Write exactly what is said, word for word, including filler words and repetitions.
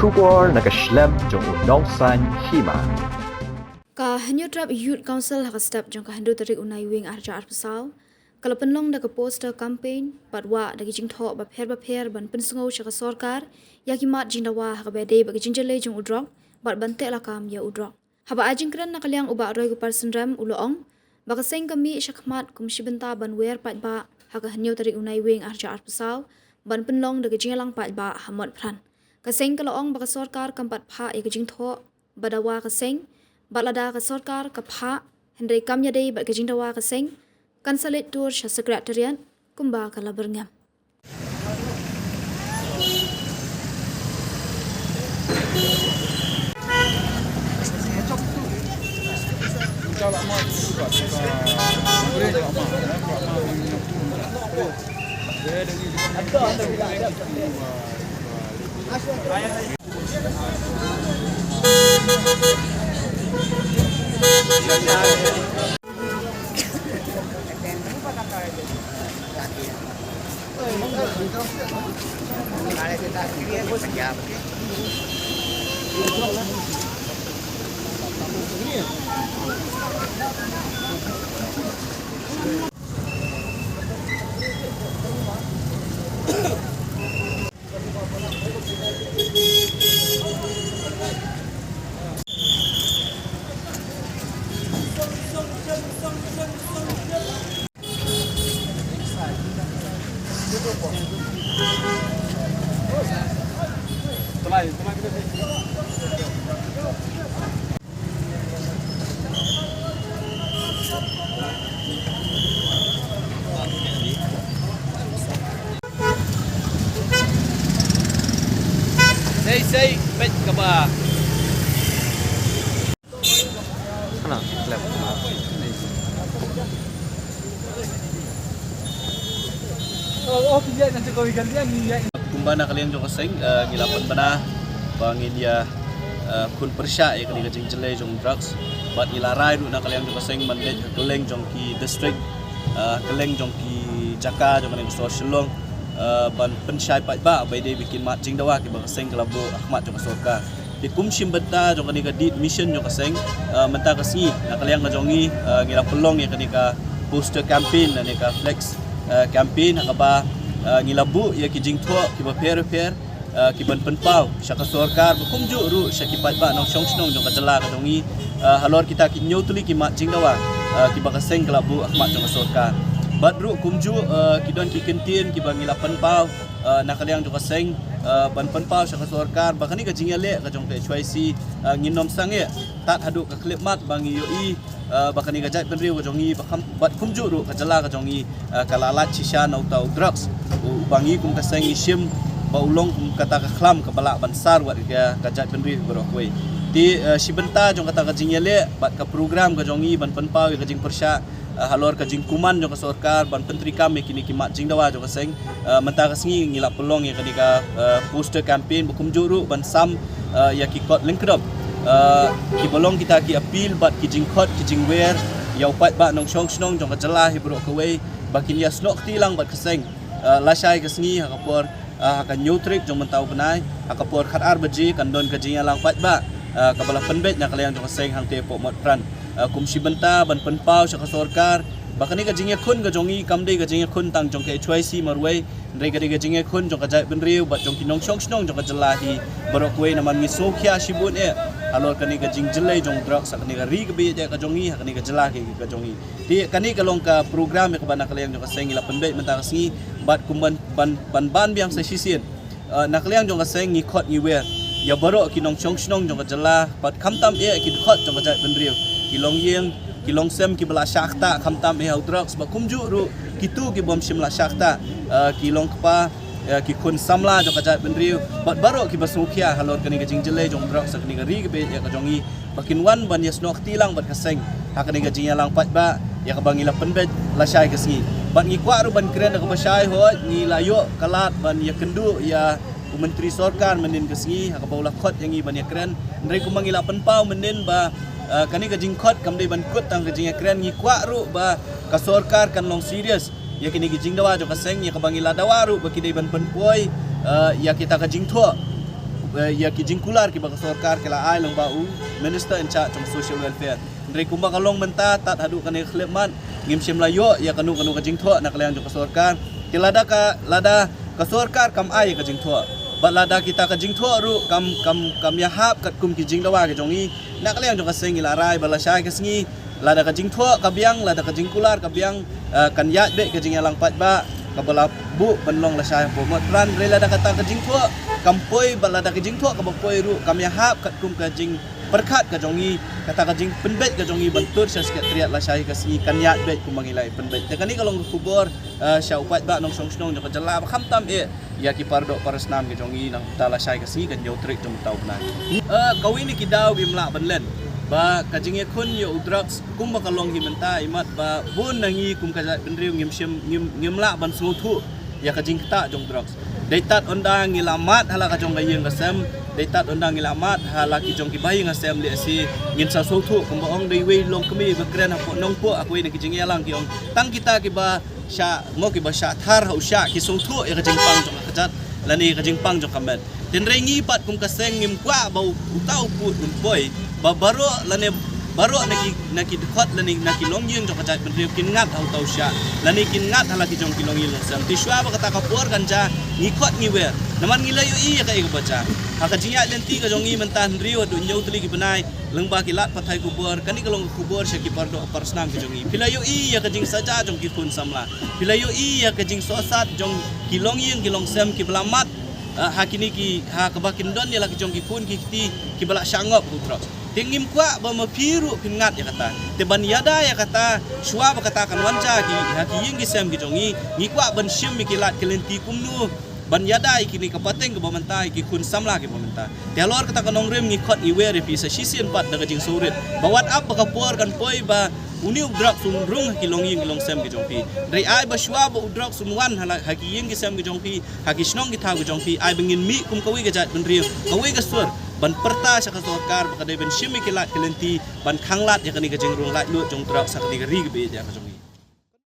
Khubor na ka shlem jong u Nongsaiñ Hima. Ka Hynñiewtrep Youth Council ha ka step jong ka hynriew tarik u Naiwieng arhajar arphew saw ka la pynlong da ka poster campaign bad wah da ki jingthoh bapher bapher ban pynsngew sha ka sorkar ïa ki mat jingdawa ha kaba ïadei bad ka jingjyllei jong u drok bad ban teh lakam ïa u drok. Haba ai jingkren na ka liang u Bah Roy Kupar Synrem u la ong ba ka seng ka mih shakhmat kum shi bynta ban wer paidbah ha ka hynñiew tarik u Naiwieng arhajar arphew saw ban pynlong da ka jingïalang paidbah ha Motphran. Ka seng ka la ong ba ka sorkar kam pat phah ïa ka jingthoh ba dawa ka seng bad lada ka sorkar ka phah hynrei kam ïadei bad ka jingdawa ka seng kan sa leit tur sha Secretariat kumba ka la byrngem. Sei sei peit kaba. Hana, clap. Kumba na ka liang jong ka seng, eh, ngi la pynbna ba ngin ïa, eh, khun pyrshah ïa kane ka jingjyllei jong drugs. Bad ngi la rai ruh na ka liang jong ka seng ban leit ha kylleng jong ki district, eh, kylleng jong ki jaka jong kane ka sor Shillong, eh, ban pynshai paidbah ba ïadei bad ki mat jingdawa kiba ka seng ka la buh ha khmat jong ka sorkar. Te kum shi bynta jong kane ka dih mission jong ka seng, eh, mynta ka sngi na ka liang ka jong ngi, eh, ngi la pynlong ïa kane ka poster campaign lane ka flex, eh, campaign ha kaba, eh, ngi la buh ïa ki jingthoh kiba pher pher, eh, kiban pynpaw sha ka sorkar ba kumjuh ruh sha ki paidbah nongshong shnong jong ka jylla ka jong ngi, eh, halor kita ki hynñiew tylli ki mat jingdawa, eh, kiba ka seng ka la buh ha khmat jong ka sorkar. Bad ruh kumjuh, eh, ki don ki kyntien kiba ngi la pynpaw, eh, na ka liang jong ka seng, eh, ban pynpaw sha ka sorkar ba kane ka jingïaleh ka jong ka H Y C, eh, ngin ym sangeh tad haduh ka khyllipmat ba ngi ïohi, eh, ba kane ka jaitbynriew ka jong ngi ba kham, bad kumjuh ruh ka jylla ka jong ngi, eh, ka la lait shisha na uta u drugs. U, uba ngi kum ka seng ngi shim ba u long kum kata ka khlam kaba lah ban sar wat ka, ka jaitbynriew baroh kawei. Te, eh, shi bynta jong kata ka jingïaleh bad ka program ka jong ngi ban pynpaw ïa ka jingpyrshah, eh, halor ka jingkuman jong ka sorkar ban pyntreikam ïa kine ki mat jingdawa jong ka seng. Eh, mynta ka sngi ngi la pynlong ïa kane ka, eh, poster campaign ba kumjuh ruh ban sam, eh, ïa ki kot lyngkdop, eh, kiba long kita ki appeal bad ki jingkhot ki jingwer ïa u paidbah nongshong shnong jong ka jylla hi baroh kawei ba kin ïa snoh kti lang bad ka seng, eh, lashai ka sngi ha ka por, eh, ha ka hynñiew tarik jong mynta u bnai ha ka por khatar baje kan don ka jingïalang paidbah, eh, kaba la pynbeit na ka liang jong ka seng hangtei hapoh Motphran. Eh, kum shi bynta ban pynpaw sha ka sorkar ba kane ka jingïakhun ka jong ngi kam dei ka jingïakhun tang jong ka H Y C marwei, hynrei ka dei ka jingïakhun jong ka jaitbynriew bad jong ki nongshong shnong jong ka jylla hi baroh kawei namar ngi sngewkhia shibun eh halor kane ka jingjyllei jong drugs ha kane ka ri kaba ïeit eh ka jong ngi, ha kane ka jylla ka jong ngi. Te kane ka long ka program ïa kaba na ka liang jong ka seng ngi la pynbeit mynta ka sngi bad kum ban, ban, ban, ban biang sa shisien. Eh, na ka liang jong ka seng ngi khot ngi wer ïa baroh ki nongshong shnong jong ka jylla bad khamtam eh ki dkhot jong ka jaitbynriew, ki longïing ki longsem kiba la shah ktah khamtam eh ha u drugs bad kumjuh ruh kito ki bym shym la shah ktah, eh, ki longkpa, eh, ki khun samla jong ka jaitbynriew bad baroh kiba sngewkhia halor kane ka jingjyllei jong drugs ha kane ka ri kaba ïeit eh ka jong ngi. Ba kin wan ban ïa snoh kti lang bad ka seng ha kane ka jingïalang paidbah ïa kaba ngi la pynbeit lashai ka sngi. Bad ngi kwah ruh ban kren da kaba shai hooid ngi la ïoh ka lad ban ïakynduh ïa u Myntri Sorkar mynnin ka sngi ha kaba u la khot ïa ngi ban ïakren. Hynrei kumba ngi la pynpaw mynnin ba, eh, kane ka jingkhot kam dei ban kut tang ka jingïakren, ngi kwah ruh ba ka sorkar kan long serious ïa kine ki jingdawa jong ka seng ïa kaba ngi la dawa ruh ba ki dei ban pynpoi, eh, ïa kita ka jingthoh. U eh, ïa ki jingkular kiba ka sorkar ki la ai lyngba u Minister in charge jong Social Welfare. Hynrei kumba ka long mynta tad haduh kane ka khyllipmat ngim shym la ïoh ïa kano kano ka jingthoh na ka liang jong ka sorkar. Te lada ka, lada ka sorkar kam ai ïa ka jingthoh, bad lada kita ka jingthoh ruh kam, kam, kam ïahap katkum ki jingdawa ki jong ngi, na ka liang jong ka seng ngi la rai ba lashai ka sngi, lada ka jingthoh ka biang, lada ka jingkular ka biang, eh, kan ïaid beit ka jingïalang paidbah kaba la buh ban long lashai hapoh Motphran. Hynrei lada kata ka jingthoh kam poi, bad lada ka jingthoh kaba poi ruh kam ïahap katkum ka jingpyrkhat ka jong ngi, kata ka jingpynbeit ka jong ngi ban tur sha Secretariat lashai ka sngi kan ïaid beit kumba ngi la pynbeit. Te kane ka long ka khubor, eh, sha u paidbah nongshong shnong jong ka jylla ba khamtam eh ïa ki paradoh parasnam ki jong ngi nangta lashai ka sngi ka hynñiew tarik jong mynta u bnai. Eh, kawei na ki daw ngim lah ban len ba ka jingïakhun ïa u drugs kumba ka long hi mynta, imat ba bun na ngi kum ka jaitbynriew ngim shym, ngim, ngim lah ban sngewthuh ïa ka jingktah jong drugs. Dei tad ynda ngi la mad ha la ka jong ka ïing ka sem, dei tad ynda ngi la mad ha la ki jong ki bahaïing hasem, lehse ngin sa sngewthuh kumba ong da iwei i longkmie ba kren hapoh Nongpoh ha kawei na ki jingïalang, ki ong tang kita kiba shah, mo, kiba shah thar ha u shah ki sngewthuh ïa ka jingpang jong ka kjat lane ka jingpang jong ka met. Te hynrei ngi pat kum ka seng ngim kwah ba u, uta u pud un poi ba baroh lane baroh na ki, na ki dkhot lane na ki longïing jong ka jaitbynriew kin ngat ha uta u shah lane kin ngat ha la ki jong ki longïing longsem. Te shuwa ba kata ka por kan jia ngi khot ngi wer, namar ngi la ïohi ïa kaei kaba jia. Ha ka jingïaid lynti ka jong ngi mynta hynriew haduh hynñiew tylli ki bnai lyngba ki lad pathai khubor, kane ka long ka khubor sha ki paradoh parasnam ki jong ngi. Phi la ïohi ïa ka jingsaja jong ki khun samla, phi la ïohi ïa ka jingsohsat jong ki longïing ki longsem kiba la mad, ah, ha kine ki, ha kaba kin don ïa la ki jong ki khun ki kti kiba la shah ngop ha u drugs. Te ngim kwah ba ma phi ruh phin ngat ïa kata. Te ban ïada ïa kata, shuwa ba kata kan wan jia ki, ha ki ïing ki sem ki jong ngi, ngi kwah ban shim ïa ki lad ki lynti kumno ban ïada ïa kine ka pateng kaba mynta, ïa ki khun samla kiba mynta. Te halor kata ka nongrim ngi khot ngi wer ïa phi sa shisien pat da ka jingsngewrit ba wat ap ba ka por kan poi ba une u drugs un rung ha ki longïing ki longsem ki jong phi. Hynrei ai ba shuwa ba u drugs un wan ha la, ha ki ïing ki sem ki jong phi, ha ki shnong ki thaw ki jong phi, ai ba ngin mih kum kawei ka jaitbynriew, kawei ka sur ban pyrta sha ka sorkar ba ka dei ban shim ïa ki lad ki lynti ban khanglad ïa kane ka jingrung laitluid jong drugs ha kane ka ri kaba ïeit ka jong ngi.